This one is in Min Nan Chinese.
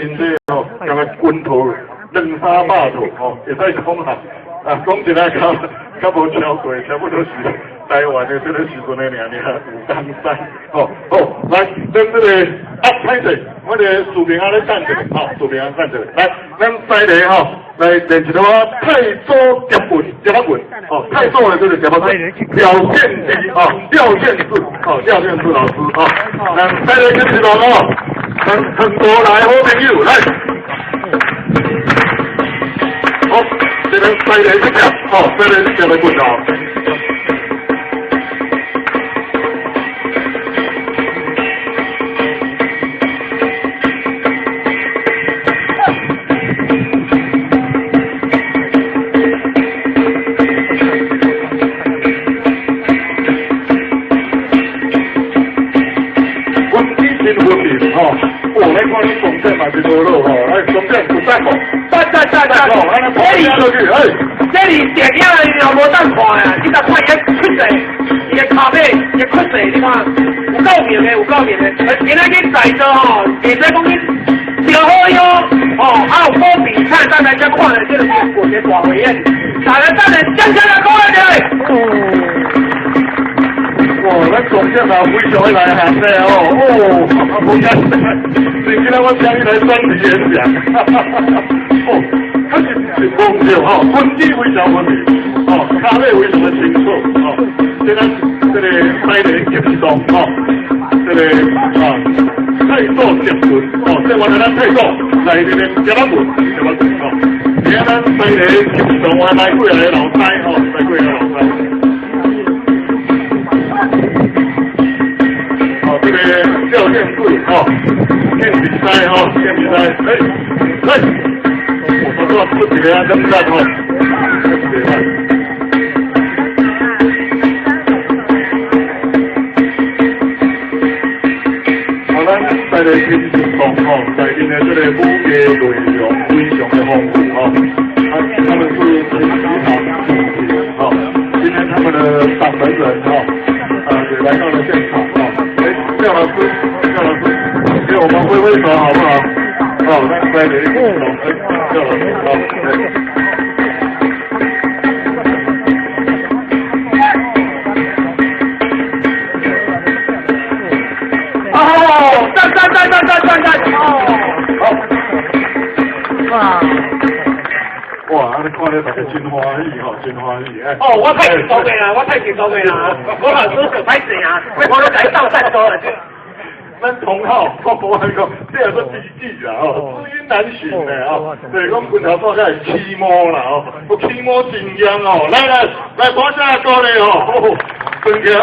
因這吼，敢若拳套兩三百套吼，會使講啦，啊，講一下較較無超過，差不多是台灣的這個時陣的爾爾武當山，吼好，來，咱這個啊，歹勢，我哋視頻仔咧等一下，吼，視頻仔等一下，來，咱三個吼，來練一個太祖蝶棍，蝶仔棍，哦，太祖的這個蝶仔棍，廖建基，哦，廖建志，哦，廖建志老師，哦，咱三個跟起來哦，咱很多來好朋友來。好，這邊三個這個，哦，三個這個棍哦。吼，哦，來看你重點嘛是無落吼，來重點有讚無？讚讚讚讚！這裡落去，哎，這裡電影你若無當看啊，你若看伊個出勢，伊个跤尾，伊个出勢，你看有夠明的，有夠明的。今仔日在座吼，會使講你上好喲，哦，啊有好比賽，咱來遮看的這個拳的大會演，大家等下掌聲來鼓勵一下。哇，咱總監也非常的內行的哦，哦，無簡單，是今仔我請伊來專題演講，哈哈哈哈，哦，確實是風流吼，拳擊非常分明，哦，跤尾非常的清楚，哦，這咱這個西螺劍動，吼，這個啊，太祖蝶拳，哦，這原來咱太祖來這個蝶仔棍，蝶仔棍，吼，而咱西螺劍動，我來幾個老師，吼，來幾個老師。這個廖建貴吼，練比賽吼，練比賽，哎，來，我說出一個冷戰吼，好，咱在個金石堂吼，內面的這個武藝內容非常的豐富吼，啊，他們是陳其堂主持吼，今天他們的掌門人吼，啊，也來到了現場吼。廖老師，廖老師，給我們揮揮手好不好？好，那來給你，廖老師，好。哦，讚讚讚讚讚讚讚，哦，好，哇，哇，按呢看咧，大家真歡喜吼，真歡喜哎。哦，我太激動的啦，我太激動的啦，我老師可歹勢啊，我都來鬥贊助了。咱同好，我跟你講，這個是知己啦，吼，知音難尋的吼，對，講拳頭大概是起毛啦，吼，有起毛真嚴哦，來來來，大聲鼓勵吼，轉起來。